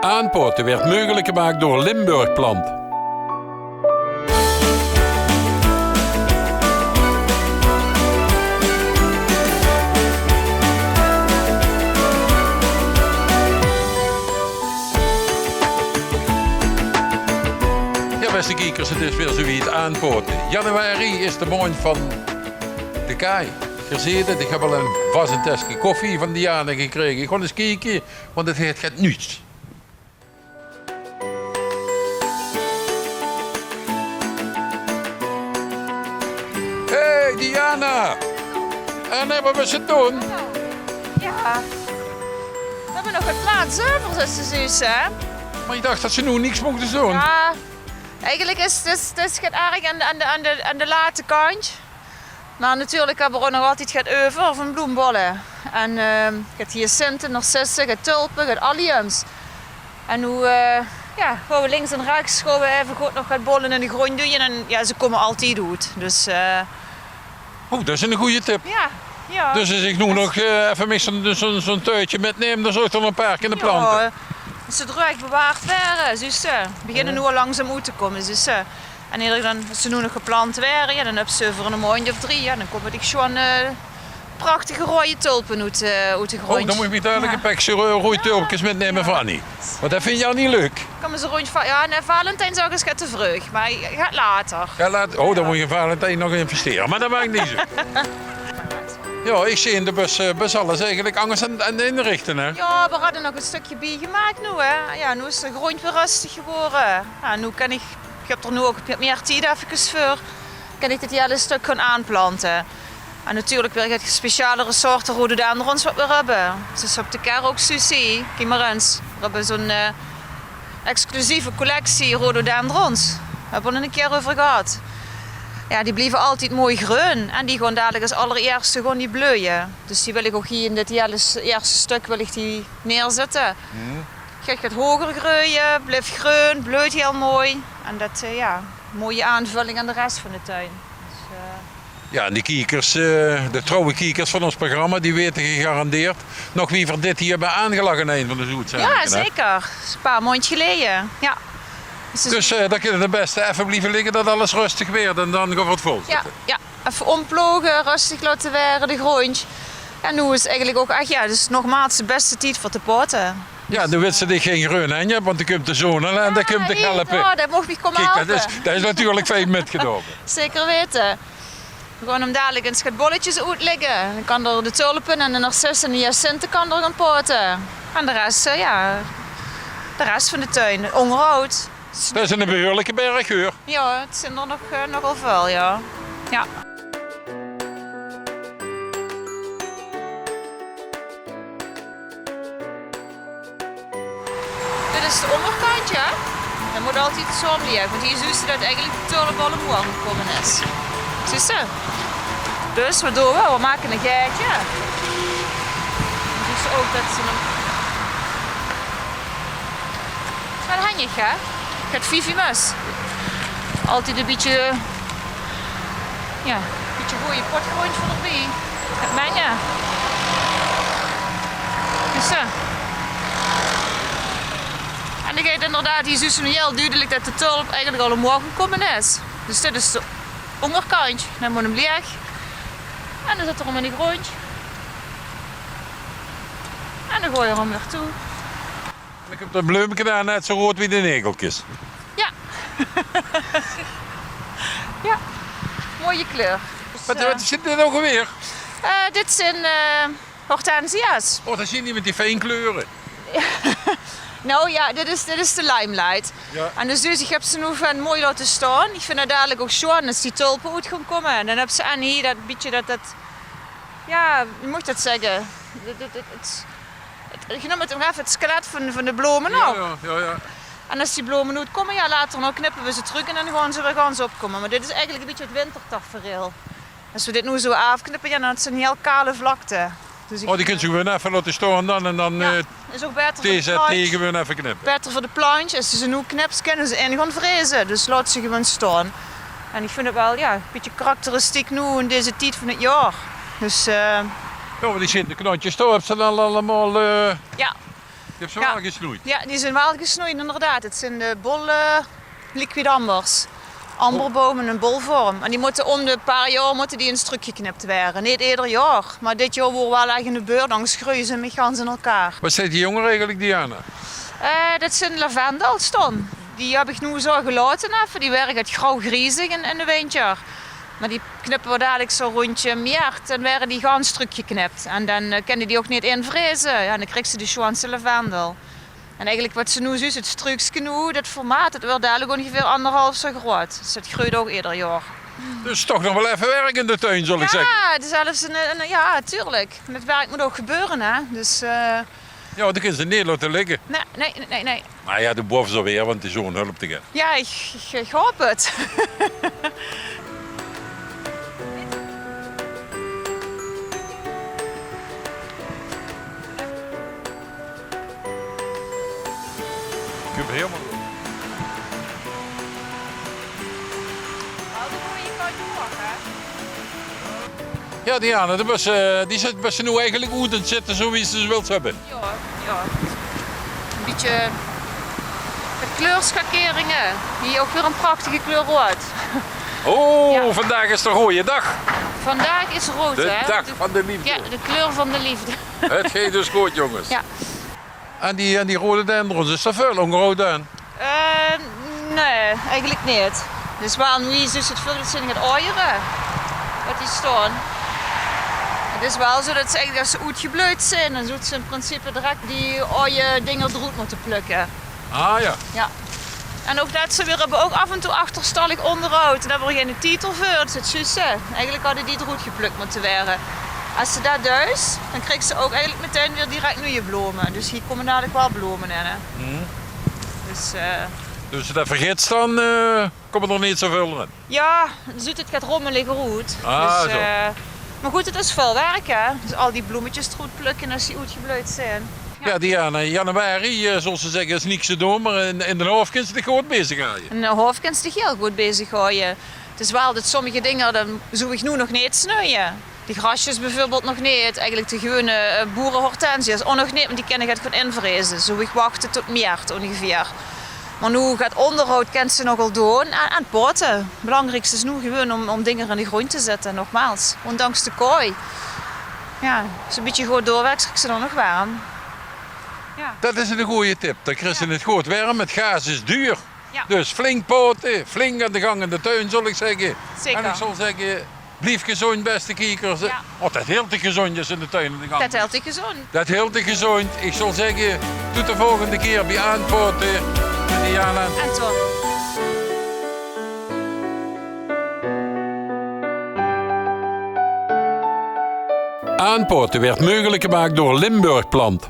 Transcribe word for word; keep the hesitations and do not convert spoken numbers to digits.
Aanpaote weurt meugelik gemaak door Limburg Plant. Jao, bèste kiekers, 't is weer zoe wied, aanpaote. Januari is de maondj van de kaai. Geer zeet 't, ich höb al ein vas en teske koffie van Diana gekrege. Ich gaon ins kieke, want 't haet get nuuts. Hey, Diana! En höbbe v'r ze toen? Jao. V'r höbbe nog get plaats euver, zès se, zuus, hè? Mer ich dach det ze noe niks mochte doon. Jao, eigelik is, is, is 't erg aan de, aan de, aan de, aan de late kantj. Mer natuurlik höbbe v'r ouch nog altied get euver van bloembolle. En, eh, get hyacinthe, narcisse, get tulpe, get alliums. En noe, eh, jao, gaon v'r links en rechs, gaon v'r effe good nog get bolle in de gróndj doon. En jao, ze kómme altied oet. Dus, eh, Oeh, det is ein gooj tip. Jao, jao. Dus es ich noe nog, eh, effe mis zo'n, zo'n, zo'n tuitje mitnum, dan zów ich d'r nog ein paar kinne plante. Jao, es ze dreug bewaard waere, zuus se. Beginne noe al langzaam oet te kómme, zuus se. En eder dan, es ze noe nog geplant waere, jao, dan höbs se euver ein maondj of drie, jao, dan kómme die sjoon, eh, prachtige roeje tulpe oet, eh, oet de gróndj. Oh, dan mót ich mich dalik ein pekske roe-, roej tulpkes mitnumme veur Annie. Want det vinjt Annie leuk. Kómme ze róndj Va-, jao, nae, Valentijnsdaag is get te vreug, mer get later. Jao, laat-, oh, dan mót ich Valentijn nog investere. Mer det maak neet oet. Jao, ich zeen de bus, eh, bus alles eigelik angers aan, aan 't inrichte, hè? Jao, v'r hadde nog ein stökske biegemaak noe, hè. Jao, noe is de gróndj weer röstig gewore. Jao, noe kan ich Ich höb d'r noe ouch get mieë tied effekes veur. Kan ich dit hiel stök gaon aanplante. En natuurlik weer get specialere soorte rhododendrons waat v'r höbbe. Zoeas se op de ker ouch zuus, kiek mer ins. V'r höbbe zoe'n, eh, exclusieve collectie rhododendrons. Höbbe v'r 't al ein kier euver gehad. Jao, die blieve altied mooi greun. En die gaon dalik es allerierste gaon die bleuje. Dus die wil ich ouch hie in dit hiel s-, ierste stök wil ich die neerzètte. Geit get hoger greuje, blief greun, bleujt hiel mooi. En det, eh, jao, mooie aanvölling aan de res van de tuin. Dus, eh, Jao, en de kiekers, eh, de trouwe kiekers van ós programma, die weite gegarandeerd nog wie v'r dit hie höbbe aangelag in ein van de oetzendinge, hè? Jao, zeker. Is ein paar maondj geleje. Jao. Dus, eh, dan kinne v'r 't bèste effe blieve ligke tot alles röstig weurt en dan gaon v'r 't volzètte. Jao, jao. Effe ómploge, röstig laote waere, de gróndj. En noe is eigelik ouch ech, jao, dus nogmaals de bèste tied veur te paote. Jao, noe wits se det se gein greun henj höbs, want dan kump de zon al en dan kump de helpe. Jao, det moch mich kómme helpe. Kiek, det is, det is natuurlik fijn mitgedaon. Zeker weite. V'r gaon 'm dalik ins get bolletjes oetligke. Dan kan d'r de tulpe en de narcisse en de hyacinthe kan d'r gaon paote. En de res, eh, jao, de res van de tuin, óngerhaod. Det is ein behuurlike berg, huur. Jao, 't zeen d'r nog, eh, nogal väöl, jao. Jao. Dit is de óngerkantj, hè? Det mót altied zoe liege, want hie zuus se det eigelik de tulp al ómhoeg gekómme is. Zuus se? Dus waat doon v'r? V'r make ein gaetje. Zuus se ouch det ze 'm Waal henjig, hè? Get Fifi-mes. Altied e bietje, jao, e bietje gooj potgróndj veur d'rbie. Get menge. Dus, eh. En dan geit inderdaad, hie zuus se noe hiel dudelik det de tulp eigelik al ómhoeg gekómme is. Dus dit is de óngerkantj. Dan mót 'm leeg. En dan zèt 'r 'm in de gróndj. En dan gooi 'r 'm weer toe. En dan kump d'r e bleumke aan, net zoe roead wie de negelkes. Jao. Jao. Mooie kleur. Dus, waat, eh, waat zeen dit ouch alweer? Eh, dit zeen, eh, hortensia's. Oh, det zeen die mit die fijn kleure. Nou jao, dit is, dit is de Limelight. Jao. En dus, dus ich höb ze noe effe mooi laote staon. Ich vinj 't dalik ouch sjoon es die tulpe oet gaon kómme. En dan höbs se aan hie det bietje det, det, jao, wie mót ich det zègke? Det, det, det, 't 't, ich neum 't nog effe 't skelet van, van de blome nog. Jao, jao, jao. En es die blome oetkómme, jao, later nog knippe v'r ze trök en dan gaon ze weer gans opkómme. Mer dit is eigelik e bietje 't wintertafereel. Es v'r dit noe zoe aafknippe, jao, dan is 't 'n hiel kale vlakte. Dus ich, oh, die kins se gewoon effe laote staon dan en dan, jao, eh, is ouch baeter veur de plantj. T Z T gewoon effe knippe. Baeter veur de plantj. Es se ze noe knips, kinne ze in gaon vreze. Dus laot ze gewoon staon. En ich vinj 't waal, jao, e bietje karakteristiek noe in deze tied van 't jaor. Dus, eh, jao, mer die zeen de knotjes, dao höbs se dan allemaol, eh, jao. Die höbs se waal gesnoeid? Jao, die zeen waal gesnoeid, inderdaad. 't Zeen de bolle liquidambers. Amberboum in 'n bolvorm. En die mótte óm de paar jaor mótte die ins trökgeknip waere. Neet eder jaor, mer dit jaor woor waal ech in de beurt, angers greuje ze mich gans in elkaar. Waat zeen die jónger eigelik, Diana? Eh, det zeen lavendelstang. Die höb ich noe zo gelaote effe. Die waere get grauw-griezig in, in de wintjer. Mer die knippe v'r dalik zo róndj, eh, miert, dan waere die gans trökgeknip. En dan, eh, kinne die ouch neet invrieze. Jao, dan kriegs se de sjoonste lavendel. En eigelik waat se noe zuus, 't struukske noe, det formaat, det wuuert dalik óngeveer angerhaaf zo groot. Dus det greujt ouch eder jaor. Dus toch nog waal effe werk in de tuin, zal ich zègke. Jao, 't is zelfs ein, ein, jao, tuurlik. Mer 't werk mót ouch gebeure, hè. Dus, eh, Jao, dan kins se 't neet laote ligke. Nae, nae, nae, nae. Mer jao, doe boefs alweer, want de zoon hölp dich, hè. Jao, ich, ich, ich haop 't. Kump hielemaol good. Waal de gooje kantj op, hè? Jao, Diana, de bös, eh, die zit, bös se noe eigelik oet aan 't zitte zoewie se ze wils höbbe. Jao, jao. Ein bietje mit kleursjakeringe. Hie ouch weer ein prachtige kleur roead. Oh, vandaag is de roeje daag. Vandaag is roead, hè? De daag van de leefde. Jao, de kleur van de leefde. 't Geit dus good, jónges. Jao. En die, en die roeadendrons, is dao väöl óngerhaod aan? Eh, nae, eigelik neet. Dus waal, wie zuus se 't veur, det zeen get aojere, waat hie staon. 't Is waal zo det ze eigelik, es ze oetgebleud zeen, dan zóws se in principe direk die aoje dinger d'roet mótte plökke. Ah jao. Jao. En ouch det ze weer, höbbe ouch aaf en toe achterstallig óngerhaod. Dao höbbe v'r geine tied veur, det is 't zuuste. Eigelik hadde die d'roet geplök mótte waere. Es se det duis, dan kriegs se ouch eigelik metein weer direk nuuje blome. Dus hie kómme dalik waal blome in, hè. Dus, eh, Dus es se det vergits, dan, eh, kómme d'r neet zoväöl d'rin. Jao, dan zuut 't get rommeliger oet. Ah, dus, zo. Eh, mer good, 't is väöl werk, hè. Dus al die bloemetjes d'roet plökke es die oetgebleud zeen. Jao, Diana, januari, eh, zóws se zègke, is niks te doon, mer in, in d'n haof kins se dich good bezig haoje. In d'n haof kins se dich hiel good bezig haoje. 't Is waal det sommige dinger, dan zów ich noe nog neet snoeie. Die grasjes bieveurbeeld nog neet. Eigelik de gewone, eh, boerehortensia's ouch nog neet, want die kinne get good invrieze. Zów ich wachte tot miert óngeveer. Mer noe get óngerhaod kins se nogal doon aan, aan 't pote. 't Belangriekste is noe gewoon óm, óm dinger in de gróndj te zitte, nogmaals. Óndanks de kooi. Jao, es se e bietje good doorwerks, kriss se dan nog werm. Jao. Det is eine gooje tip. Dan kriss se 't good werm. 't Gaas is duur. Jao. Dus flink pote, flink aan de gang in de tuin, zal ich zègke. Zeker. En ich zal zègke, blief gezóndj, bèste kiekers. Jao. Oh, det hilt dich gezóndj es in de tuin aan de gang. Det hilt dich gezóndj. Det hilt dich gezóndj. Ich zal zègke, tot de volgende kier bie Aan 't Pote mit Diana en Ton. Aan 't Pote weurt meugelik gemaak door Limburg Plant.